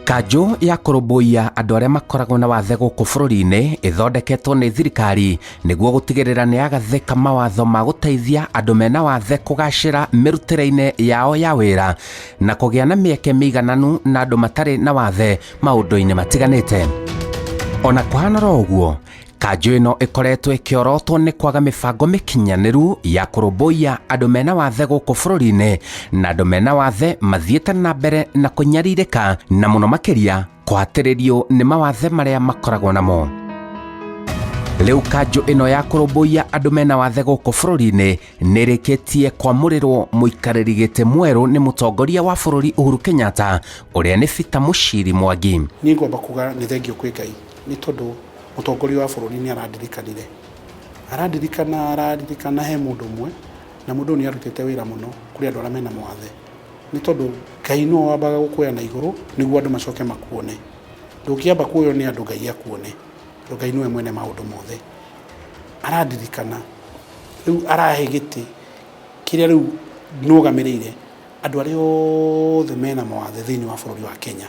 Kanjũ ya kũrũmbũiya andũ arĩa makoragwo na wathe gũkũ bũrũri-inĩ ĩthondeketwo nĩ thirikari nĩguo gũtigĩrĩra nĩ yagathĩka mawatho ma gũteithia andũ mena wathe kũgacĩra mĩrutĩre-inĩ yao ya wĩra na kũgĩa na mĩeke mĩigananu na andũ matarĩ na wathe maũndũ-inĩ matiganĩte. Ona kũhana oro ũguo, kanjũ ĩno ĩkoretwo ĩkĩorotwo nĩ kwaga mĩbango mĩkinyanĩru ya kũrũmbũiya andũ mena wathe gũkũ bũrũri-inĩ na andũ mena wathe mathiĩte na mbere na kũnyarirĩka na mũno makĩria kũhatĩrĩrio nĩ mawathe marĩa makoragwo namo. Rĩu kanjũ ĩno ya kũrũmbũiya andũ mena wathe gũkũ bũrũri-inĩ nĩ ĩrĩkĩtie kwamũrĩrwo mũikarĩri gĩtĩ mwerũ nĩ mũtongoria wa bũrũri Uhuru Kenyatta ũrĩa nĩ Peter Muchiri Mwangi. Niĩ ngwamba kuga nĩ thengio kwĩ Ngai nĩ tondũ mũtongoria wa bũrũri nĩ arandirikanire. Arandirikana araririkana he mũndũ ũmwe na mũndũ ũyũ nĩ arutĩte wĩra mũno kũrĩ andũ arĩa mena mawathe. Nĩ tondũ Ngai nĩwe wambaga gũkuoya na igũrũ nĩguo andũ macoke makuone. Ndũngĩamba kuoywo nĩ andũ Ngai akuone tondũ Ngai nĩwe mwene maũndũ mothe. Arandirikana rĩu arahe gĩtĩ kĩrĩa rĩu nũgamĩrĩire andũ arĩa othe mena mawathe thĩinĩ wa bũrũri wa Kenya.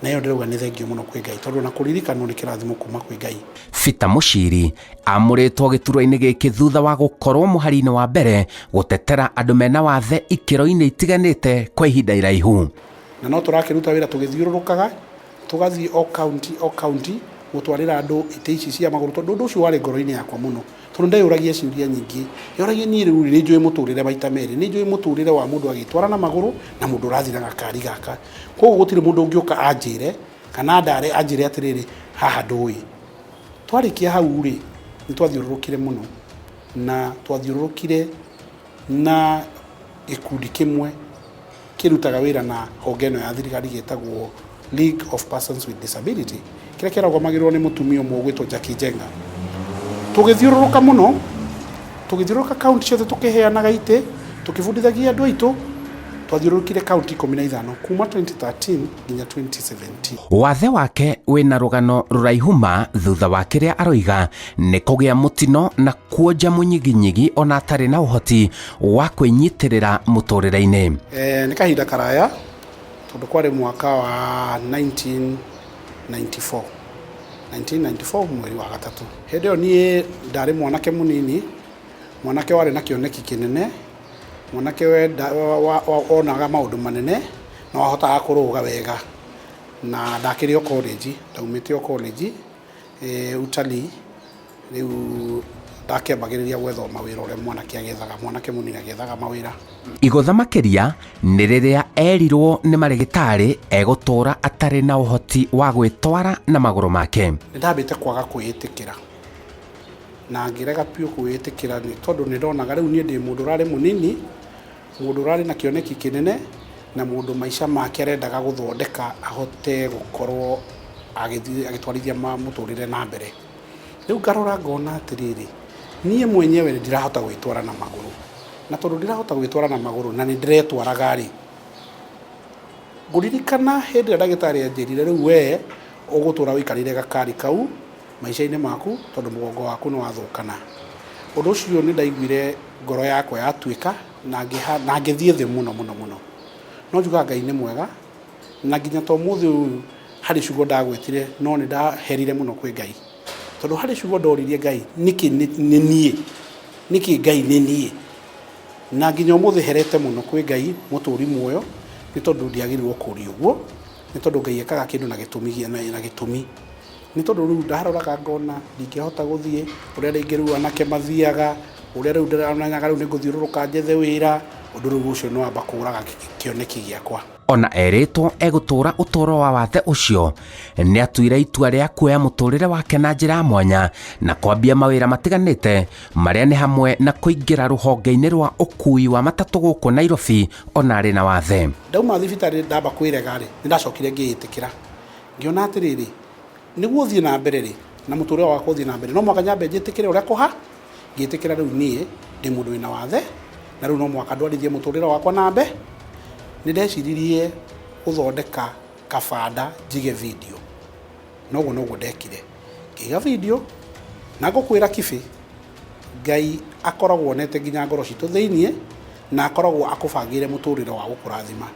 Na ĩyo ndĩrauga nĩ thengio mũno kwĩ Ngai tondũ ona kũririkanwo nĩ kĩrathimo kuma kwĩ Ngai. Peter Muchiri amũrĩtwo gĩturwa-inĩ gĩkĩ thutha wa gũkorwo mũhari-inĩ wa mbere gũtetera andũ mena wathe ikĩro-inĩ itiganĩte kwa ihinda iraihu. Na no tũrakĩruta wĩra tũgĩthiũrũrũkaga tũgathiĩ o county o county gũtwarĩra andũ itĩ ici cia magũrũ tondũ ũndũ ũcio warĩ ngoro-inĩ yakwa mũno. Tondũ ndeyũragia ciũria nyingĩ, nyoragia niĩ rĩu nĩ njũĩ mũtũrĩre maita merĩ, nĩ njũĩ mũtũrĩre wa mũndũ agĩtwara na magũrũ na mũndũ ũrathiĩ na gakari gaka. Koguo gũtirĩ mũndũ ũngĩũka anjĩre kana andare anjĩre atĩrĩrĩ, haha ndũĩ. Twarĩkia hau rĩ, nĩ twathiũrũrũkire mũno na twathiũrũrũkire na gĩkundi kĩmwe kĩrutaga wĩra na honge ĩno ya thirikari gĩtagwo League of Persons with Disability kĩrĩa kĩarũgamagĩrĩrwo nĩ mũtumia ũmwe ũgwĩtwo Jackie Njenga. Tũgĩthiũrũrũka mũno, tũgĩthiũrũrũka kaunti ciothe tũkĩheanaga itĩ, tũkĩbundithagia andũ aitũ, twathiũrũrũkire kaunti 15 kuma 2013 nginya 2017. Wathe wake wĩna rũgano rũraihu ma thutha wa kĩrĩa aroiga nĩ kũgĩa mũtino na kuonja mũnyiginyigi ona atarĩ na ũhoti wa kwĩnyitĩrĩra mũtũrĩre-inĩ. Nĩ kahinda karaya tondũ kwarĩ mwaka wa 1994 1994 mweri wa gatatũ. Hĩndĩ ĩyo niĩ ndarĩ mwanake mũnini, mwanake warĩ na kĩoneki kĩnene, mwanake wonaga maũndũ manene na wahotaga kũrũga wega. Na ndakĩrĩ o college, ndaumĩte o college, utalii. Rĩu ndakĩambagĩrĩria gwetha o mawĩra ũrĩa mwanake agĩethaga, mwanake mũnini agĩethaga mawĩra. Igũtha makĩria nĩ rĩrĩa erirwo nĩ marĩgĩtarĩ egũtũra atarĩ na ũhoti wa gwĩtwara na magũrũ make. Nĩ ndambĩte kwaga kwĩĩtĩkĩra na ngĩrega biũ kwĩĩtĩkĩra nĩ tondũ nĩ ndonaga rĩu niĩ ndĩ mũndũ ũrarĩ mũnini, mũndũ ũrarĩ na kĩoneki kĩnene na mũndũ maica make arendaga gũthondeka ahote gũkorwo agĩthiĩ agĩtwarithia mũtũrĩre na mbere. Rĩu ngarora ngona atĩrĩrĩ, niĩ mwenyewe ndirahota gwĩtwara na magũrũ, na tondũ ndirahota gwĩtwara na magũrũ na nĩ ndĩretwaraga rĩ, ngũririkana hĩndĩ ĩrĩa ndagĩtarĩ anjĩrire rĩu we ũgũtũra ũikarĩire gakari kau maica-inĩ maku tondũ mũgongo waku nĩ wathũkana. Ũndũ ũcio nĩ ndaiguire ngoro yakwa yatuĩka na ngĩthiĩ thĩ mũno mũno mũno. No njugaga Ngai nĩ mwega na nginya ta ũmũthĩ ũyũ harĩ ciugo ndagwetire no nĩ ndaherire mũno kwĩ Ngai. Tondũ harĩ ciugo ndoririe Ngai nĩkĩ nĩ niĩ, nĩkĩ Ngai nĩ niĩ? Na nginya ũmũthĩ herete mũno kwĩ Ngai mũtũri muoyo nĩ tondũ ndiagĩrĩirwo kũria ũguo, nĩ tondũ Ngai ekaga kĩndũ na gĩtũmi na gĩtũmi. Nĩ tondũ rĩu ndaroraga ngona ndingĩhota gũthiĩ ũrĩa rĩngĩ rĩu anake mathiaga, ũrĩa rĩu ndĩramenyaga rĩu nĩ ngũthiũrũrũka njethe wĩra, ũndũ rĩu ũcio nĩ wamba kũraga kĩoneki gĩakwa. Ona erĩtwo egũtũra ũtũro wa wathe ũcio, nĩ atuire itua rĩa kuoya mũtũrĩre wake na njĩra ya mwanya na kwambia mawĩra matiganĩte marĩa nĩ hamwe na kũingĩra rũhonge-inĩ rwa ũkui wa matatũ gũkũ Nairobi ona arĩ na wathe. Ndauma thibitarĩ ndamba kwĩrega rĩ, nĩ ndacokire ngĩĩtĩkĩra. Ngĩona atĩrĩrĩ, nĩguo thiĩ na mbere rĩ, na mũtũrĩre wakwa ũthiĩ na mbere, no mũhaka nyambe njĩtĩkĩre ũrĩa kũha, ngĩtĩkĩra rĩu niĩ ndĩ mũndũ wĩna wathe, na rĩu no mũhaka ndwarithie mũtũrĩre wakwa na mbe. Nĩ ndeciririe gũthondeka kabanda njige video, na ũguo noguo ndekire. Ngĩiga video, na ngũkwĩra Kibĩ, Ngai akoragwo onete nginya ngoro citũ thĩiniĩ, na akoragwo akũbangĩire mũtũrĩre wa gũkũrathima.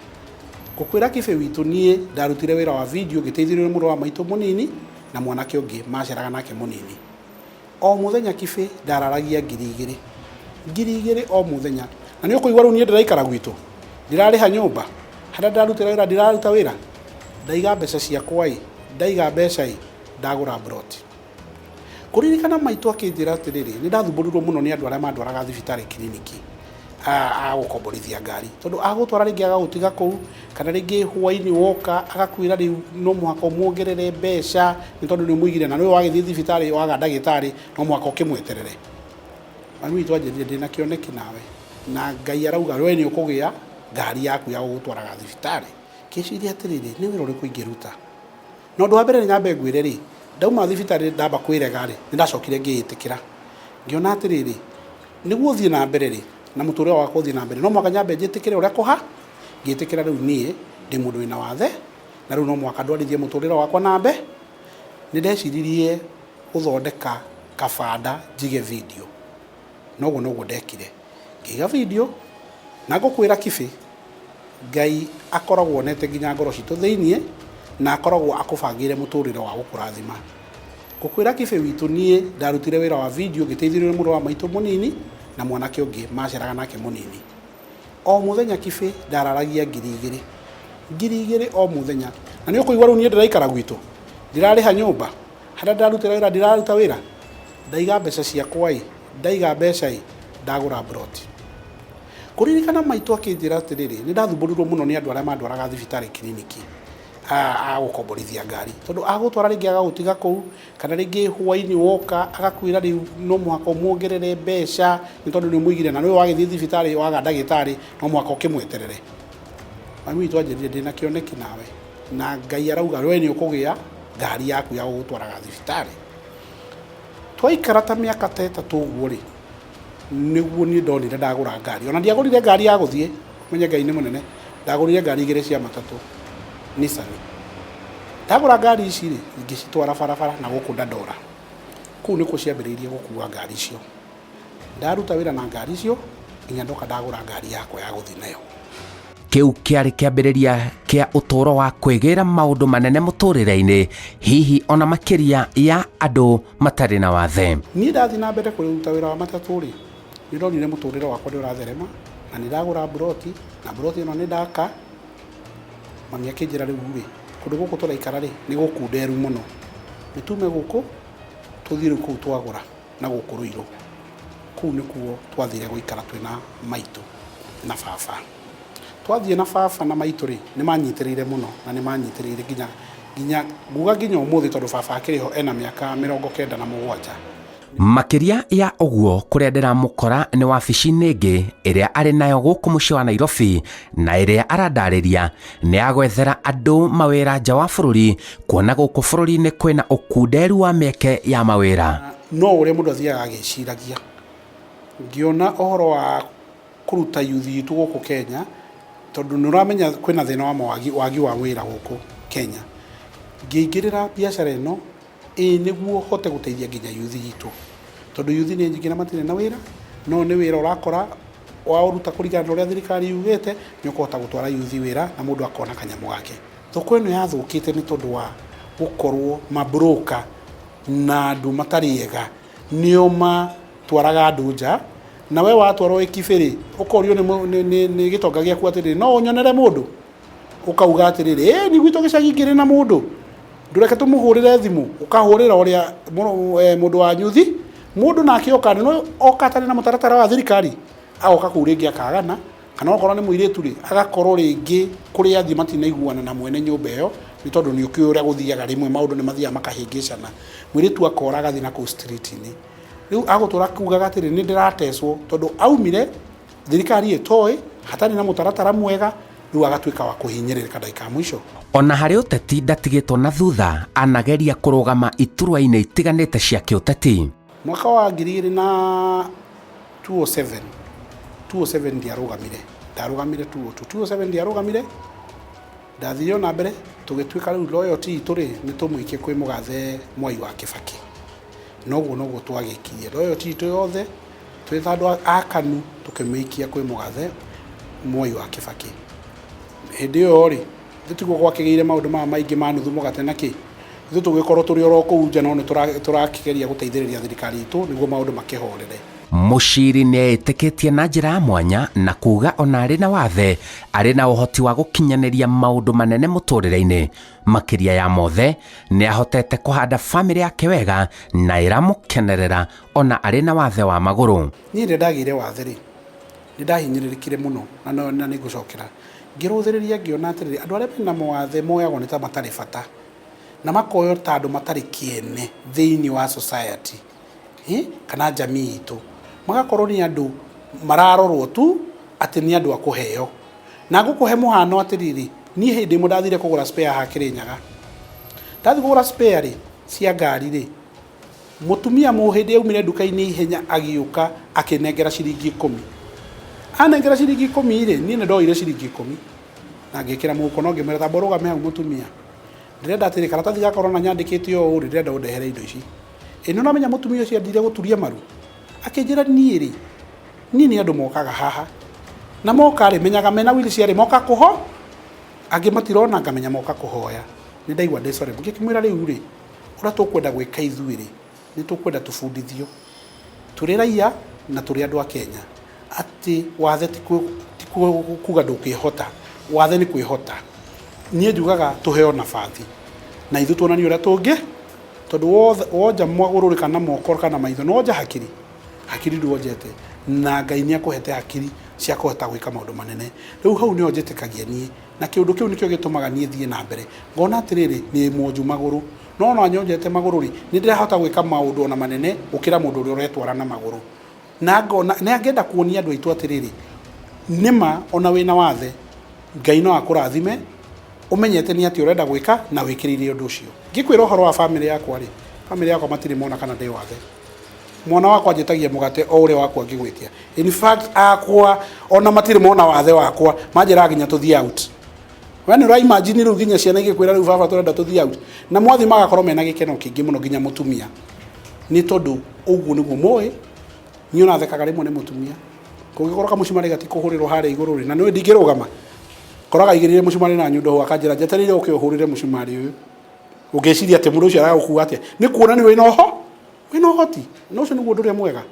Ngũkwĩra kĩbĩ witũ, niĩ ndarutire wĩra wa video ngĩteithĩrĩrio nĩ mũrũ wa maitũ mũnini na mwanake ũngĩ maceraga nake mũnini. O mũthenya kĩbĩ ndararagia 2000. 2000 o mũthenya. Na nĩ ũkũigua rĩu niĩ ndĩraikara gwitũ, ndirarĩha nyũmba, harĩa ndĩrarutĩra wĩra ndiraruta wĩra. Ndaiga mbeca ciakwa ĩ, ndaiga mbeca ĩ, ndagũra mburoti. Kũririkana maitũ akĩnjĩra atĩrĩrĩ, nĩ ndathumbũrirwo mũno nĩ andũ arĩa mandwaraga thibitarĩ kiriniki a gũkomborithia ngari, tondũ agũtwara rĩngĩ agagũtiga kũu, kana rĩngĩ hwainĩ woka agakwĩra rĩu no mũhaka ũmuongerere mbeca nĩ tondũ nĩ ũmũigire, na nĩwe wagĩthiĩ thibitarĩ waga ndagĩtarĩ no mũhaka ũkĩmweterere. Mami witũ anjĩrire ndĩna kĩoneki nawe, na Ngai arauga we nĩ ũkũgĩa ngari yaku ya gũgũtwaraga thibitarĩ. Ngĩciria atĩrĩrĩ, nĩ wĩra ũrĩkũ ingĩruta? Na ũndũ wa mbere nĩ nyambe ngwĩre rĩ, ndauma thibitarĩ ndamba kwĩrega rĩ, nĩ ndacokire ngĩĩtĩkĩra. Ngĩona atĩrĩrĩ, nĩguo thiĩ na mbere rĩ, na mũtũrĩre wakwa ũthiĩ na mbere, no mũhaka nyambe njĩtĩkĩre ũrĩa kũha, ngĩĩtĩkĩra rĩu niĩ ndĩ mũndũ wĩna wathe, na rĩu no mũhaka ndwarithie mũtũrĩre wakwa na mbe. Nĩ ndeciririe gũthondeka kabanda njige video, na ũguo noguo ndekire. Ngĩiga video, na ngũkwĩra Kibĩ, Ngai akoragwo onete nginya ngoro citũ thĩiniĩ, na akoragwo akũbangĩire mũtũrĩre wa gũkũrathima. Ngũkwĩra Kibĩ witũ, niĩ ndarutire wĩra wa video ngĩteithĩrĩrio nĩ mũrũ wa maitũ mũnini na mwanake ũngĩ maceraga nake mũnini. O mũthenya Kibĩ ndararagia 2000. 2000 o mũthenya. Na nĩ ũkũigua rĩu niĩ ndĩraikara gwitũ, ndirarĩha nyũmba, harĩa ndĩrarutĩra wĩra ndiraruta wĩra. Ndaiga mbeca ciakwa ĩ, ndaiga mbeca ĩ, ndagũra mburoti. Kũririkana maitũ akĩnjĩra atĩrĩrĩ, nĩ ndathumbũrirwo mũno nĩ andũ arĩa mandwaraga thibitarĩ kiriniki a gũkomborithia ngari, tondũ agũtwara rĩngĩ agagũtiga kũu, kana rĩngĩ hwainĩ woka agakwĩra rĩu no mũhaka ũmuongerere mbeca nĩ tondũ nĩ ũmũigire, na nĩwe wagĩthiĩ thibitarĩ waga ndagĩtarĩ no mũhaka ũkĩmweterere. Mami witũ anjĩrire ndĩna kĩoneki nawe, na Ngai arauga we nĩ ũkũgĩa ngari yaku ya gũgũtwaraga thibitarĩ. Twaikara ta mĩaka ta 3 ũguo rĩ, nĩguo niĩ ndonire ndagũra ngari. Ona ndiagũrire ngari ya gũthiĩ, ũmenye Ngai nĩ mũnene, ndagũrire ngari igĩrĩ cia matatũ, Nissan. Ndagũra ngari ici rĩ, ngĩcitwara barabara na gũkũ Dandora. Kũu nĩkuo ciambĩrĩirie gũkua ngari icio. Ndaruta wĩra na ngari icio nginya ndoka ndagũra ngari yakwa ya gũthiĩ nayo. Kĩu kĩarĩ kĩambĩrĩria kĩa ũtũũro wa kwĩgĩra maũndũ manene mũtũũrĩre-inĩ, hihi ona makĩria ya andũ matarĩ na wathe. Niĩ ndathiĩ na mbere kũruta wĩra wa matatũ rĩ, nĩ ndonire mũtũũrĩre wakwa nĩ ũratherema, na nĩ ndagũra mburoti, na mburoti ĩno nĩ ndaka. Mami akĩnjĩra rĩu rĩ, kũndũ gũkũ tũraikara rĩ, nĩ gũkunderu mũno, nĩ tume gũkũ tũthiĩ rĩu kũu twagũra na gũkũ Ruiru. Kũu nĩkuo twathire gũikara twĩna maitũ na baba. Twathiĩ na baba na maitũ rĩ, nĩ manyitĩrĩire mũno, na nĩ manyitĩrĩire nginya nginya nguga nginya ũmũthĩ, tondũ baba akĩrĩ ho ena mĩaka 97. Makĩria ya ũguo, kũrĩa ndĩramũkora nĩ wabici-inĩ ĩngĩ ĩrĩa arĩ nayo gũkũ mũciĩ wa Nairobi, na ĩrĩa arandarĩria nĩ ya gwethera andũ mawĩra nja wa bũrũri, kuona gũkũ bũrũri-inĩ kwĩna ũkunderu wa mĩeke ya mawĩra. No ũrĩa mũndũ athiaga agĩciragia, ngĩona ũhoro wa kũruta yuthi itũ gũkũ Kenya, tondũ nĩ ũramenya kwĩna thĩna wa mawagi, wagi wa wĩra gũkũ Kenya. Ngĩingĩrĩra biacara ĩno ĩĩ nĩguo hote gũteithia nginya yuthi itũ, tondũ yuthi nĩ nyingĩ na matirĩ na wĩra, no nĩ wĩra ũrakora waũruta kũringana na ũrĩa thirikari yugĩte, nĩ ũkũhota gũtwara yuthi wĩra na mũndũ akona kanyamũ gake. Thoko ĩno yathũkĩte nĩ tondũ wa gũkorwo mabroka na andũ matarĩ ega nĩo matwaraga andũ nja, na we watwarwo wĩ kibĩ-rĩ, ũkorio nĩ gĩtonga gĩaku atĩrĩrĩ, no ũnyonere mũndũ? Ũkauga atĩrĩrĩ, ĩĩ gwitũ gĩcagi ngĩrĩ na mũndũ, ndũreke tũmũhũrĩre thimũ, ũkahũrĩra ũrĩa mũndũ wa nyuthi, mũndũ nake oka, nĩ oka atarĩ na mũtaratara wa thirikari, agoka kũu rĩngĩ akagana, kana okorwo nĩ mũirĩtu rĩ, agakorwo rĩngĩ kũrĩa athiĩ matinaiguana na mwene nyũmba ĩyo, nĩ tondũ nĩ ũkĩũĩ ũrĩa gũthiaga rĩmwe maũndũ nĩ mathiaga makahĩngĩcana, mũirĩtu akora agathiĩ na kũu street-inĩ. Rĩu agũtũra akiugaga atĩrĩ, nĩ ndĩratecwo, tondũ aumire thirikari ĩtoĩ, hatarĩ na mũtaratara mwega, rĩu agatuĩka wa kũhinyĩrĩrĩka ndagĩka ya mũico. Ona harĩ ũteti ndatigĩtwo na thutha, anageria kũrũgama iturwa-inĩ itiganĩte cia kĩũteti. Mwaka wa ngiri igĩrĩ na 207, 207 ndiarũgamire, ndarũgamire 202, 207 ndiarũgamire, ndathire ona mbere, tũgĩtuĩka rĩu loyalty itũ rĩ, nĩ tũmũikie kwĩ mũgathe Mwai wa Kĩbakĩ. Noguo noguo twagĩkirie loyalty itũ yothe, twĩ ta andũ a KANU tũkĩmĩikia kwĩ mũgathe Mwai wa Kĩbakĩ. Hĩndĩ ĩyo rĩ, ithuĩ tiguo gwakĩgĩire maũndũ maya maingĩ ma nuthu mũgate na kĩ, ithuĩ tũgĩkorwo tũrĩ oro kũu nja no nĩ tũrakĩgeria gũteithĩrĩria thirikari itũ nĩguo maũndũ makĩhorere. Mũciri nĩeĩtĩkĩtie na njĩra ya mwanya na kuuga ona arĩ na wathe arĩ na ũhoti wa gũkinyanĩria maũndũ manene mũtũrĩre-inĩ. Makĩria ya mothe nĩahotete kũhanda famĩlĩ yake wega na ĩramũkenerera ona arĩ na wathe wa magũrũ. Niĩ rĩrĩa ndagĩire wathe rĩ, nĩ ndahinyĩrĩrĩkire mũno na na nĩ ngũcokera. Ngĩrũthĩrĩria ngĩona atĩrĩrĩ, andũ arĩa mena mawathe moyagwo nĩ ta matarĩ bata na makoywo ta andũ matarĩ kĩene thĩinĩ wa society kana jamii itũ. Magakorwo nĩ andũ mararorwo tu atĩ nĩ andũ a kũheo. Na ngũkũhe mũhano atĩrĩrĩ, niĩ hĩndĩ ĩmwe ndathire kũgũra spare haha Kĩrĩnyaga. Ndathiĩ kũgũra spare rĩ, cia ngari rĩ, Mũtumia Mũhĩndĩ aumire nduka-inĩ ihenya agĩũka akĩnengera ciringi ikũmi. Anengera ciringi ikũmi-rĩ, niĩ nĩ ndoire ciringi ikũmi na ngĩkĩra mũhuko no ngĩmwĩra tamba ũrũgame hau mũtumia. Ndĩrenda atĩrĩ, karatathi gaka ũrona nyandĩkĩte ũũ rĩ, ndĩrenda ũndehere indo ici. Ĩ nĩ ũramenya mũtumia ũcio anjire gũturia maru? Akĩnjĩra niĩ-rĩ, niĩ nĩ andũ mokaga haha na moka-rĩ, menyaga mena wheelchair rĩ, moka kũho, angĩ matirona ngamenya moka kũhoya. Nĩ ndaigua ndĩ sorry. Ngĩkĩmwĩra rĩu rĩ, Ũrĩa tũkwenda gwĩka ithuĩ-rĩ, nĩ tũkwenda tũbundithio tũrĩ raiya na tũrĩ andũ a Kenya atĩ wathe ti kuga ndũkwĩhota, wathe nĩ kwĩhota. Niĩ njugaga tũheo nabathi na ithuĩ tuonanie ũrĩa tũngĩ, tondũ wonja magũrũ-rĩ kana moko kana maitho nĩ wonja hakiri? Hakiri ndwonjete na Ngai nĩ akũhete hakiri cia kũhota gwĩka maũndũ manene. Rĩu hau nĩho njĩtĩkagia niĩ. Na kĩũndũ kĩu nĩkĩo gĩtũmaga niĩ thiĩ na mbere. Ngona atĩrĩrĩ, nĩ mwonju magũrũ, no ona nyonjete magũrũ-rĩ, nĩ ndĩrahota gwĩka maũndũ ona manene gũkĩra mũndũ ũrĩa ũretwara na magũrũ. Na ngona, na ngenda kuonia andũ aitũ atĩrĩrĩ, nĩ ma ona wĩna wathe, Ngai no akũrathime ũmenyete nĩ atĩa ũrenda gwĩka na wĩkĩrĩire ũndũ ũcio. Ngĩkwĩra ũhoro wa bamĩrĩ yakwa-rĩ, bamĩrĩ yakwa matirĩ mona kana ndĩ wathe. Mwana wakwa anjĩtagia mũgate o ũrĩa waku angĩgwĩtia. In fact akwa ona matirĩ mona wathe wakwa, manjĩraga nginya tũthiĩ out. We nĩ ũra imagine rĩu nginya ciana igĩkwĩra rĩu baba tũrenda tũthiĩ out. Na mwathiĩ magakorwo mena gĩkeno kĩingĩ mũno nginya mũtumia. Nĩ tondũ ũguo nĩguo moĩ, niĩ ona thekaga rĩmwe nĩ mũtumia. Kũngĩkorwo kamũcumarĩ gatikũhũrĩrwo harĩa igũrũ rĩ, na nĩũĩ ndingĩrũgama, koraga aigĩrĩire mũcumarĩ na nyundo hau akanjĩra njetereire ũke ũhũrĩre mũcumarĩ ũyũ. Ũngĩciria atĩ mũndũ ũcio aragũkua atĩa? Nĩ kuonania wĩna ũho wĩna ũhoti na ũcio nĩguo ũndũ ũrĩa mwega.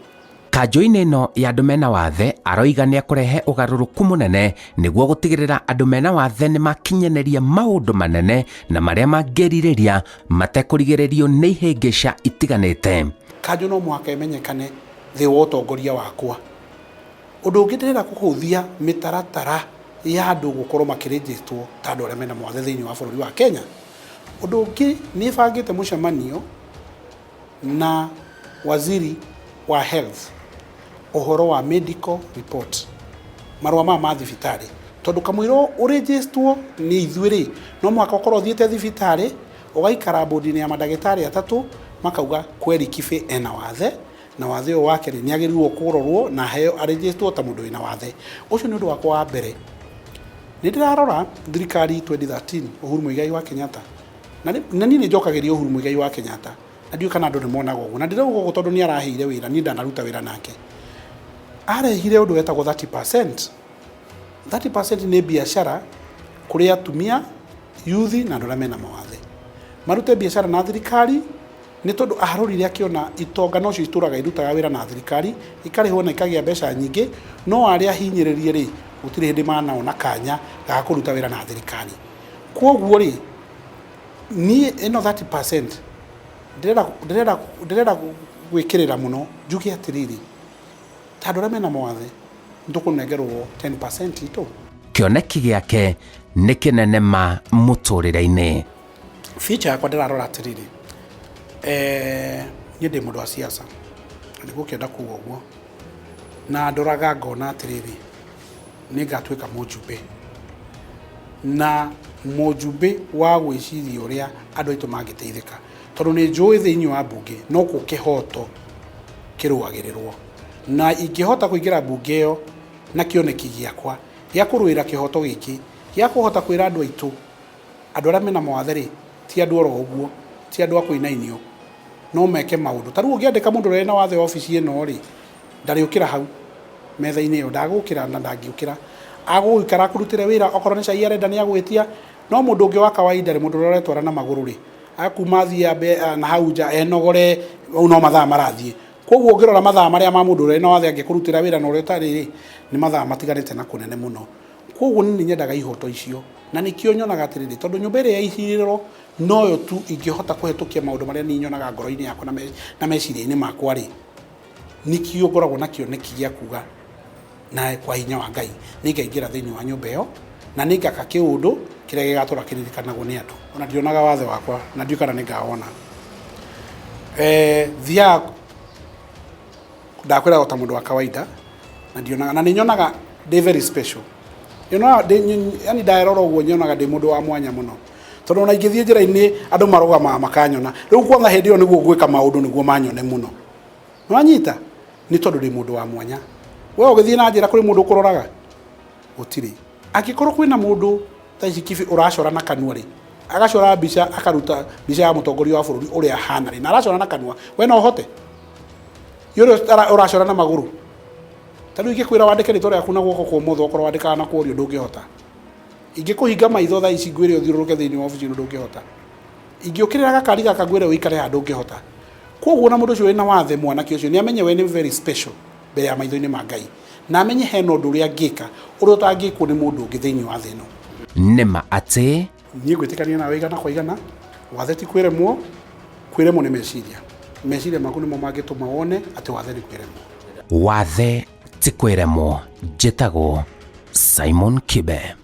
Kanjũ-inĩ ĩno ya andũ mena wathe aroiga nĩ ekũrehe ũgarũrũku mũnene nĩguo gũtigĩrĩra andũ mena wathe nĩ makinyanĩria maũndũ manene na marĩa mangĩrirĩria matekũrigĩrĩrio nĩ ihĩngĩca itiganĩte. Kanjũ no mũhaka ĩmenyekane thĩ wa ũtongoria wakwa. Ũndũ ũngĩ ndĩrenda kũhũthia mĩtaratara ya andũ gũkorwo makĩrĩnjĩtwo ta andũ arĩa mena mawathe thĩinĩ wa bũrũri wa Kenya. Ũndũ ũngĩ nĩ bangĩte mũcemanio na waziri wa health ũhoro wa medical report, marũa maya ma thibitarĩ, tondũ kamũira ũrĩnjĩtwo nĩ ithuĩ rĩ, no mũhaka ũkorwo ũthiĩte thibitarĩ, ũgaikara bũndi-inĩ ya mandagĩtarĩ atatũ, makauga kweri Kibĩ ena wathe, na wathe ũyũ wake rĩ, nĩ agĩrĩirwo kũrorwo na aheo arĩnjĩtwo ta mũndũ wĩna wathe. Ũcio nĩ ũndũ wakwa wa mbere. Nĩ ndĩrarora thirikari 2013 Uhuru Muigai wa Kenyatta, na niĩ nĩ njokagĩria Uhuru Muigai wa Kenyatta, na ndiũĩ kana andũ nĩ monaga ũguo, na ndĩrauga ũguo tondũ nĩ araheire wĩra, niĩ ndanaruta wĩra nake. Arehire ũndũ wetagwo 30%. 30% nĩ biacara kũrĩ atumia, yuthi na andũ arĩa mena mawathe. Marute biacara na thirikari, nĩ tondũ arorire akĩona itonga nocio itũraga irutaga wĩra na thirikari, ikarĩhwo na ikagĩa mbeca nyingĩ, no arĩa ahinyĩrĩrie rĩ, gũtirĩ hĩndĩ manona kanya ga kũruta wĩra na thirikari. Kwoguo rĩ, niĩ ĩno 30% ndĩrenda ndĩrenda ndĩrenda gwĩkĩrĩra mũno njuge atĩrĩrĩ, ta andũ arĩa mena mawathe nĩ tũkũnengerwo 10% itũ. Kĩoneki gĩake nĩ kĩnene ma mũtũrĩre-inĩ. Future yakwa ndĩrarora atĩrĩrĩ, eh, niĩ ndĩ mũndũ wa siasa na nĩgũkĩenda kuga ũguo, na ndoraga ngona atĩrĩrĩ, nĩ ngatuĩka mũjumbe na mũjumbe wa gwĩciria ũrĩa andũ aitũ mangĩteithĩka, tondũ nĩ njũĩ thĩinĩ wa mbunge nokuo kĩhoto kĩrũagĩrĩrwo, na ingĩhota kũingĩra mbunge ĩyo na kĩoneki gĩakwa gĩa kũrũĩra kĩhoto gĩkĩ, gĩa kũhota kwĩra andũ aitũ andũ arĩa mena mawathe rĩ, ti andũ oro ũguo, ti andũ a kũinainio, no meke maũndũ. Ta rĩu ũngĩandĩka mũndũ ũrĩa wĩna wathe obici ĩno rĩ, ndarĩũkĩra hau. metha-inĩ ĩyo ndagũkĩra na ndangĩũkĩra. Agũgũikara akũrutĩre wĩra, okorwo nĩ cai arenda nĩ agwĩtia. No mũndũ ũngĩ wa kawaida rĩ, mũndũ ũrĩa ũretwara na magũrũ rĩ, akuma athiĩ ambe na hau nja enogore, mau no mathaa marathiĩ. Koguo ũngĩrora mathaa marĩa ma mũndũ ũrĩa wĩna wathe angĩkũrutĩra wĩra na ũrĩa ũtarĩ rĩ, nĩ mathaa matiganĩte na kũnene mũno. Koguo niĩ nĩ nyendaga ihoto icio, na nĩkĩo nyonaga atĩrĩrĩ, tondũ nyũmba ĩrĩa ya icirĩro noyo tu ingĩhota kũhetũkia maũndũ marĩa niĩ nyonaga ngoro-inĩ yakwa na meciria-inĩ makwa rĩ, nĩkĩo ngoragwo na kĩoneki gĩa kuga na kwa hinya wa Ngai nĩngaingĩra thĩinĩ wa nyũmba ĩyo na nĩngaka kĩũndũ kĩrĩa gĩgatũra kĩririkanagwo nĩ andũ. Ona ndionaga wathe wakwa na ndiũĩ kana nĩngawona. Thiaga ndakwĩra o ta mũndũ wa kawaida na ndionaga na nĩnyonaga ndĩ very special. Nyonaga ndĩ yani nderora ũguo nyonaga ndĩ mũndũ wa mwanya mũno tondũ ona ingĩthiĩ njĩra-inĩ andũ marũgamaga makanyona. Rĩu kwanza hĩndĩ ĩyo nĩguo ngwĩka maũndũ nĩguo manyone mũno. Nĩwanyita? Nĩ tondũ ndĩ mũndũ wa mwanya. We ũgĩthiĩ na njĩra kũrĩ mũndũ ũkũroraga? Gũtirĩ. Angĩkorwo kwĩna mũndũ ta ici Kibe ũracora na kanua rĩ, agacora mbica akaruta mbica ya mũtongoria wa bũrũri ũrĩa ahana rĩ, na aracora na kanua, we no ũhote? Ũrĩa ũracora na magũrũ? Ta rĩu ingĩkwĩra wandĩke rĩtwa rĩaku na guoko kwa ũmotho okorwo wandĩkaga na kwa ũrĩo ndũngĩhota. Ingĩkũhinga maitho thaa ici ngwĩre ũthiũrũrũke thĩinĩ wa obici ĩno ndũngĩhota. Ingĩũkĩrĩra gakari gaka ngwĩre ũikare haha ndũngĩhota. Kwoguo ona mũndũ ũcio wĩna wathe mwanake ũcio nĩ amenye we nĩ very special mbere ya maitho-inĩ ma Ngai. Na amenye hena ũndũ ũrĩa angĩka ũrĩa ũtangĩkwo nĩ mũndũ ũngĩ thĩinĩ wa thĩ ĩno. Nĩ ma atĩ. Niĩ ngwĩtĩkania nawe igana kwa igana, wathe ti kwĩremwo, kwĩremwo nĩ meciria. Meciria maku nĩmo mangĩtũma wone atĩ wathe nĩ kwĩremwo. Wathe ti kwĩremwo. Njĩtagwo Simon Kibe.